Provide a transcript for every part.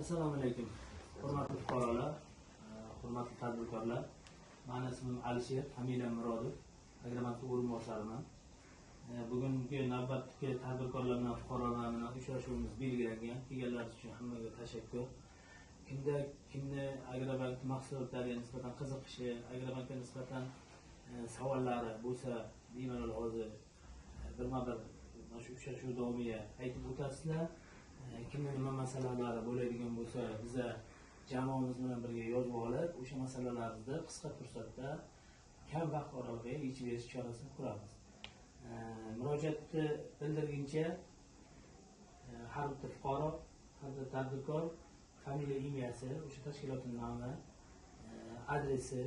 Assalomu alaykum, hurmatli fuqarolar, hurmatli tadbirkorlar. Mani ismim Alisher, familiyam Murodov, Agrobankning o'rinbosariman. Bugungi navbatdagi tadbirkorlar bilan, fuqarolar bilan uchrashuvimiz belgilangan. Kelganlaringiz uchun hammaga tashakkur. Kimda kimni Agrobank mahsulotlariga nisbatan qiziqishi, Agrobankka nisbatan savollari bo'lsa, bemalol hozir birma-bir mana shu uchrashuv davomida aytib o'tasizlar. Kimda nima masalalari bo'ladigan bo'lsa, biza jamoamiz bilan birga yozib olib, o'sha masalalarni qisqa fursatda, kam vaqt oralig'ida yechib berish chorasini ko'ramiz. Murojaatni bildirguncha har bitta fuqaro, har bitta tadbirkor familiya, imyasi, o'sha tashkilotning nomi, adresi,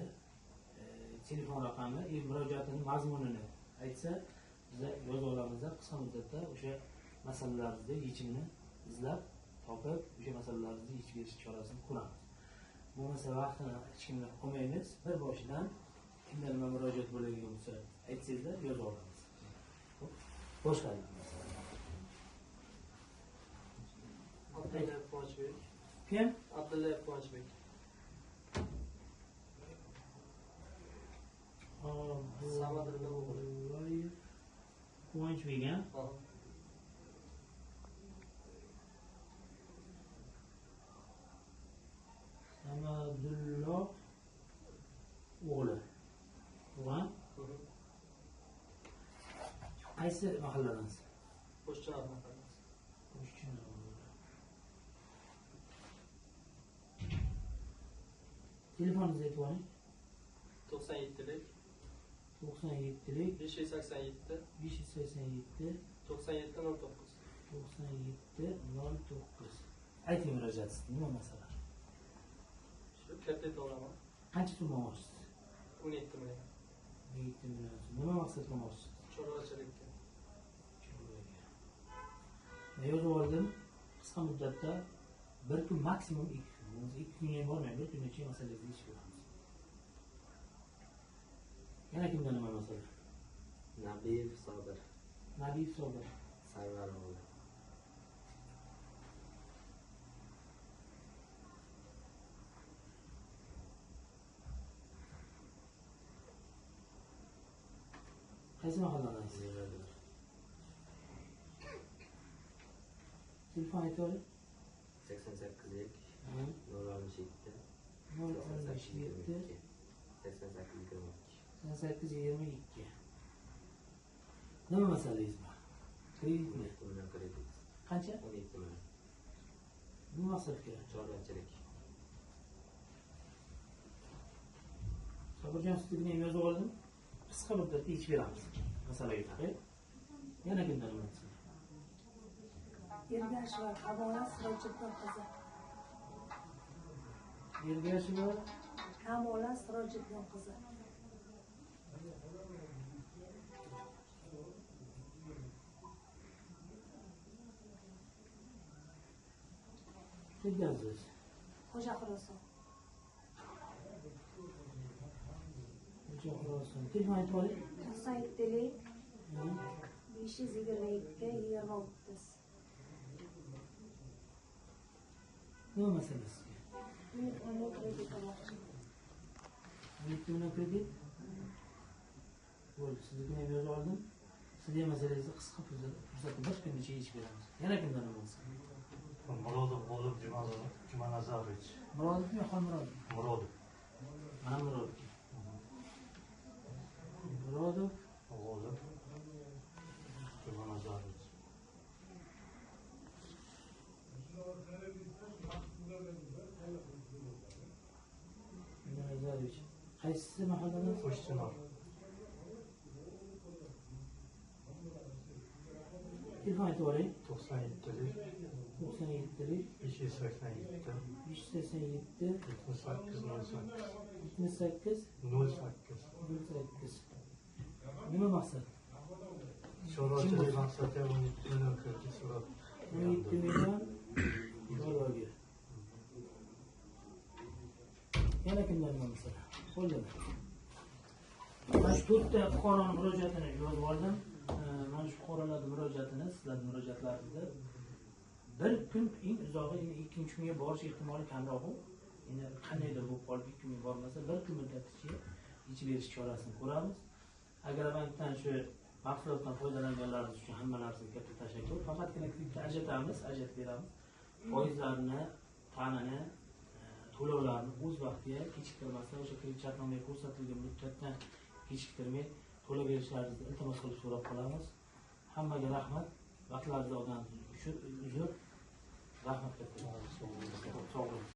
telefon raqami va murojaatning mazmunini aytsa, biza yozib olamizda qisqa muddatda o'sha masalalarni yechimini izlab topib, o'sha masalalarni yechib berish chorasini ko'ramiz. Bo'lmasa vaqtini hech kimdan olmaymiz. Bir boshidan kimda nima murojaat bo'ladigan bo'lsa aytsangizlar, yozib olamiz. Xo'p, boshlaymiz. Abdullayev Quvonchbek. Kim? Abdullayev Quvonchbek. Samadullo o'g'li. Quvonchbek, ha? Ha. Samadullo o'g'li. To'g'ri? Qaysi mahalladansiz? Qo'shchinor mahallasi. Qo'shchinor. Telefoningizni aytib oling. 97lik 97lik 587 587 97 09 97 09. Ayting murojaatingizni, nima masala? Shu kredit olaman. Qancha so'm olmoqchisiz? 17 million. 17 million so'm. Nima maqsadda olmoqchisiz? Chorvachilikka. Chorvaga. Yozib oldim. Qisqa muddatda bir kun, maksimum 2 kun. Bo'lmasa 2 kunga ham bormaydi, bir kundan keyin masalangizni yechib beramiz. Yana kimda nima masala? Nabiyev Sobir. Nabiyev Sobir. Sarvar o'g'li. Qaysi mahalladansiz? Telefon aytib oling. 88lik 067 067 88 22 88 22. Nima masalangiz bor? Kreditmi? 17 million kredit. Qancha? 17 million. Nima maqsadga? Chorvachilik. Sobirjon, siznikini ham yozib oldim. Qisqa muddatda yechib beramiz. Masalaga qarab. Yana kimdan nima masala? Ergasheva Kamola Sirojiddin qizi. Ergasheva Kamola Sirojiddin qizi. Qayerdansiz? Xo'ja Xuroson. Xo'ja Xuroson. Telefon aytib oling. 97lik 522 20 30. Nima masala sizga? 17 million kredit olmoqchiman. 17 million kredit? Bo'ldi, siznikini ham yozib oldim. Sizni ham masalangizni qisqa fursatda bir kun ichida yechib beramiz. Yana kimdan nima masala? Murodov G'olib Jumanazarovich. Murodovmi yo Xolmurodov? Murodov. Mana Murodov. Murodov G'olib Jumanazarovich. Jumanazarovich. Qaysi mahalladan? Qo'shchinor. Telefon aytib oling. 97lik 97lik 587 587 78 08 78 08 08. Nima maqsad? Chorvachilik maqsadi 17 million kredit so'rab. 17 million chorvaga. Yana kimdan nima masala? Bo'ldimi? Mana shu 4 ta fuqaroning murojaatini yozib oldim. Mana shu fuqarolarning murojaatini, sizlarning murojaatlaringizni Bir kun eng uzog'i, endi ikkinchi kunga borish ehtimoli kamroq u. Endi qandaydir bo'lib qolib ikki kunga bormasa, bir kun muddat ichida yechib berish chorasini ko'ramiz. Agrobankdan shu mahsulotdan foydalanganlaringiz uchun hammalaringizga katta tashakkur. Faqatgina kreditni ajratamiz, ajratib beramiz. Foizlarini, ta'nini, to'lovlarni o'z vaqtida kechiktirmasdan, o'sha kredit shartnomaga ko'rsatilgan muddatdan kechiktirmay to'lab berishlaringizni iltimos qilib so'rab qolamiz. Hammaga rahmat. Vaqtlaringizni olganingiz uchun uzr. Rahmat katta. Sog' bo'ling.